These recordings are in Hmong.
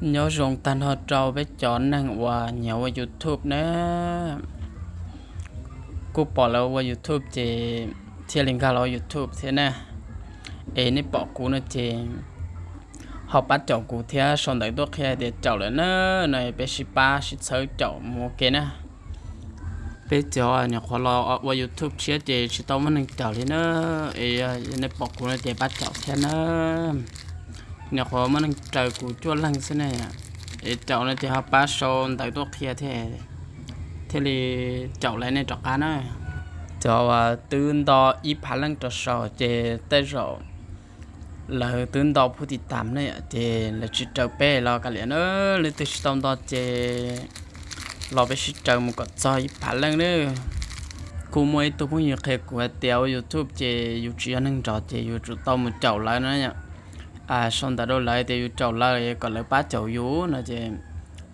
Nyob zoo tag nrho rau peb cov neeg uas nyiam ua YouTube na. Kuj pom lawv ua YouTube ces thiaj li nkag los ua YouTube thiab na. Es nej pom kuv no ces ho pab caum kuv thiab sau ntawv tuaj qhia tias caum lawm na, no peb sib pab sib txhawb caum mus ua ke na. Peb cov nyuam qhuav los ua YouTube tshiab ces tsis tau muaj neeg caum li na, es nej pom kuv no ces pab caum thiab na. Nyuam qhuav muaj neeg raws kuv cuaj leeg xwb ne. Es caum no ces ho pab sau ntawv tuaj qhia thiaj li caum lawv nej rov qab na. Cov uas twb nto ib phav leej rau saum ces tej zaum lawv twb nto phuj tiv tam ne, ces lawv tsis raws peb los kav liam na. Leej twg tsis tau nto ces los peb sib raws mus kom txog ib phav leej na. Kuj muaj ib tug phooj ywg qhia kuv hais tias ua YouTube ces yus tsis yog neeg nrog ces yus tsum tau mus caum lawv no. Sau ntawv rau lawv tias yus caum lawv kom lawv pab caum yus no ces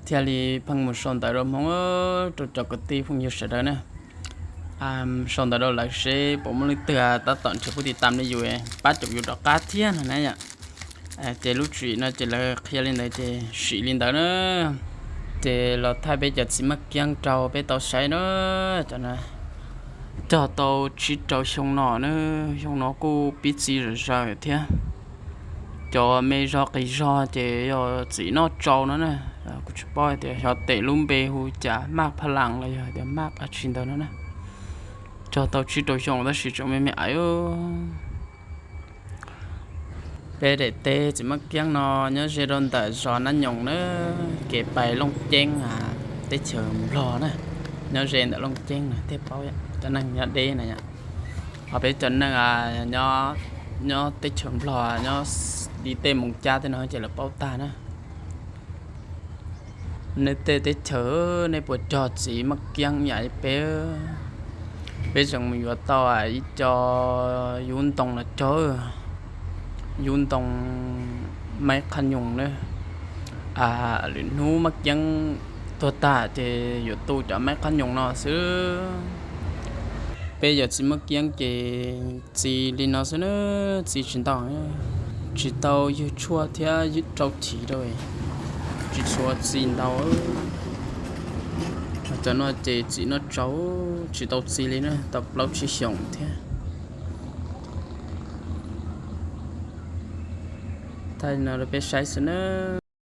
thiaj li pheej mus sau ntawv rau Hmoob, rau cov kwv tij phooj ywg sawv daws na. Sau ntawv rau lawv seb puas muaj leej twg tab tom nrhiav phuj tiv tam li yus pab caum yus rov qab thiab no na yom. Ces lub tswv yim no ces lawv qhia li ntawd ces sim li ntawd na. Ces los thaij peb cov txiv maj kiab rau peb tau saib na. Cov no cog tau tsib rau xyoo no na, xyoo no kuj pib txi zom zaws thiab. Cov me zog qis zog ces yog txiv noj tsau no na. Kuv tsis paub tias xyov tes lub npe hu cas, maj pha las los yog tias maj dab tsi ntawd no na. Cog tau tsib rau xyoo tab sis tseem me me aiv. Peb daim teb txiv maj kiab no nyob ze rau ntawm zos Nab Nyoos na, kev pais Looj Ceeb teb chaws Nplog na, nyob ze ntawm Looj Ceeb na thiaj paub, cov neeg nyob deb na yom. Ho peb cov neeg nyob teb chaws Nplog nyob li tej Moos Cab tej no ces lawv paub tag na. Nej tej teb chaws nej puas cog txiv maj kiab yam li peb? Peb tseem mus yuav tau ib co yub ntoo los cog, yub ntoo maib qhab nyoos na. Lwm hnub maj kiab tuag tag ces yuav tu cov maib qhab nyoos no xwb. Peb yog txiv maj kiab ces txi li no xwb na, txi tsis ntau, tsis tau ywg tshuaj thiab rau chiv rau, tsis tshua txi ntau. Cov no ces txiv noj tsau, tsis tau txi li na, tau plaub tsib xyoos thiab. Thaij no rau peb saib xwb na.